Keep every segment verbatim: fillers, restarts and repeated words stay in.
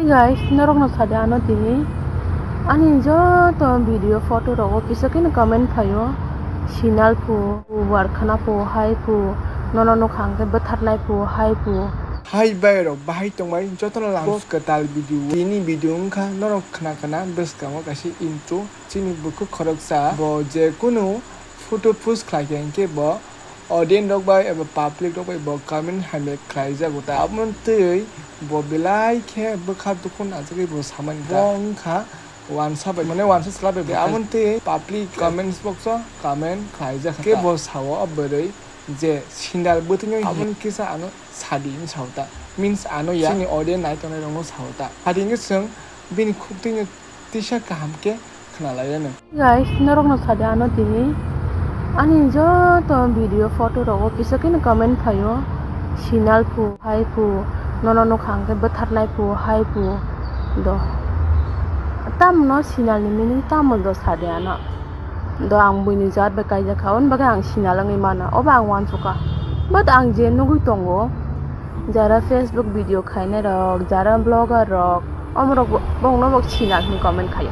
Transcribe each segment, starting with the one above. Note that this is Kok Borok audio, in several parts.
Guys, norokno sadi ano tini ani joto video photo rogo kisa khe no comment phaio, sinal phu, warkhana phu, hai phu, nono nukha hwnkhe bwtharnai phu, hai phu. Hai bai rok bahai tongbai jotono lam kwtal video. Tini video wngkha norok khna khna bwskango kaisa intro. Chini bukhuk khoroksa bo je kunu photo post khlai khe hinkhe bo audience rok bai eba public rok bai bo comment hamya khlai jago ta. Aboni twi bo belai khe bwkha dukhu najagwi bo samani ta. Bo wngkha wansa bai, mane wansa chwla bai. Aboni twi public comments box o comment khlai jakha ta. Khe bo sao o bwrwi je sindal bwtwino aboni kisa ano sadi hinwi sao ta. Means ano ya chini audience nai tongnai rokno sao ta. Sadi hinwi chwng bini khuk twino tisa kaham khe khna lai anw. Guys, norokno sadi ano tini ani joto video photo rogo kisa khe no comment phaio, sinal phu, hai phu, nono nukha hwnkhe bwtharnai phu, hai phu. Do tamo no sinal ni meaning tamo do sadi ano. Do ang buini jat bai kaijak kha, aboni bagwi ang sinal wngwi mano, obo ang uansukha. But ang je nugwi tongo, jara Facebook video khainai rok, jara blogger rok, omorok bo-, bongno bo sinal hinwi comment khaio.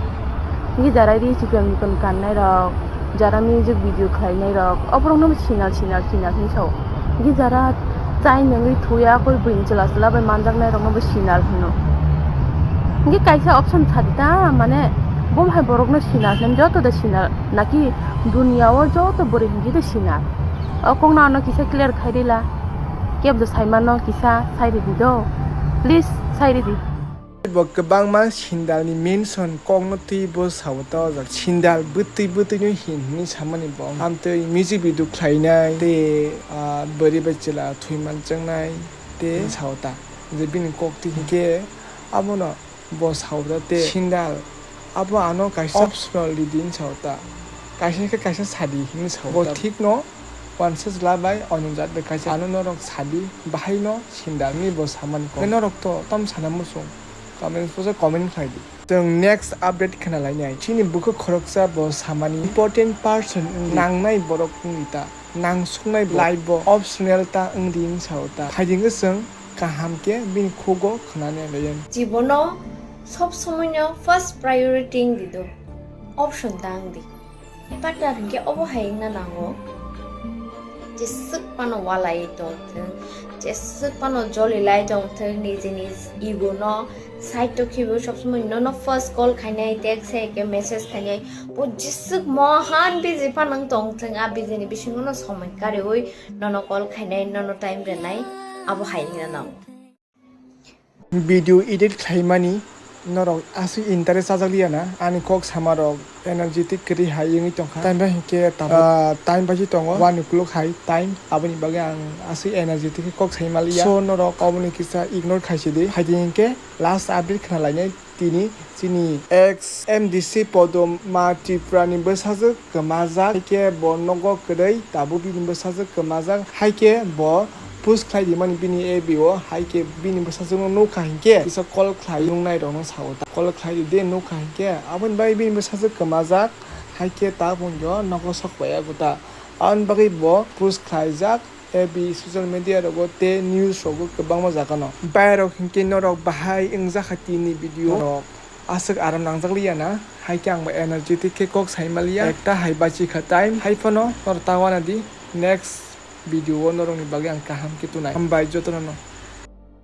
Hinkhe jara ree chikon mikon kannai rok, jara music video khlainai rok, oborokno bo sinal, sinal, sinal hinwi sao. Hinkhe jara chai nungwi thuya koi buini chwla chwla bai manjaknai rokno bo sinal hino. Hinkhe kaisa option thadi ta, mane bo hai borokno sinal hino, joto da sinal, naki dunia o joto bwrwi hinkhe da sinal. O kokno ano kisa clear khai rila. Kebo saimano kisa sai ridi do. Please sai ridi. Bo kwbangma sindal ni mention kokno twi bo sao ta o jaga. Sindal bwtwi bwtwi no hin hinwi samani bo. Amtwi music video khlainai tei, ah, bwrwi bai chwla thwi manjaknai tei sao ta. Je bini kok twi hinkhe abono bo sao ta tei sindal abo ano kaisa optional ridi hinwi sao ta. Kaisa khe kaisa sadi hinwi sao ta. Bo thik no wansa chwla bai onyo jat bai kaisa ano norok sadi bahai no sindal hinwi bo samani kok. Norok to tam sana muchung. Comment box o comment khlai di. Chwng next update khna lainai. Chini bukhuk khoroksa bo samani important person wngdi, nangnai borok wngdi ta, nangsuknai life bo optional ta wngdi hinwi sao ta. Phaidi hwnkhe chwng kaham khe bini khugo khna nai lai. Jibono sob somoino first priority wngdi do, option ta wngdi. Partner hinkhe obo hai wngna nango. Jeswk phano walai tongthwng, jeswk phano jolilai tongthwng, nijini ego no side o khibiwi sob somoi nono first call khainai, text hai khe message khainai, bo jeswk mohan busy phano wng tongthwng, a busy ni bisingo no somoi kariwi nono call khainai, nono time rwnai, abo hai wngna nango. Video edit khlaimani norok aswk interest chajak liya na, ani kok sama rok energetic kwrwi hai wngwi tongkha. Time bai hinkhe tabuk, ah, time bai se tongo, one o'clock hai time, aboni bagwi ang aswk energetic khe kok sai maliya. So norok oboni kisa ignore khaisidi, phaidi hinkhe last update khna lainai. Tini chini ex M D C Podoma Tripura ni bwsajwk kwmajak, hai khe bo nogo kwrwi tabuk bini bwsajwk kwmajak, hai khe bo post khlai rimani bini A B o, hai khe bini bwsajwk no nukha hinkhe kisa call khlai nungnai rokno sao ta, call khlai ride nukha hinkhe aboni bagwi bini bwsajwk kwmajak, hai khe tabuk nogo sok pai ya ta, aboni bagwi bo post khlaijak. A B social media rogo tei news rogo kwbangma jaga no. Bai rok hinkhe norok bahai wngjakha tini video rok. Aswk aram nangjak liya na, hai khe ang bo energetic khe kok sai maliya. Ekta hai bachikha time, hai phano norok ta wana di, next video o norok ni bagwi ang kaham khe tunai. Hambai jotono no.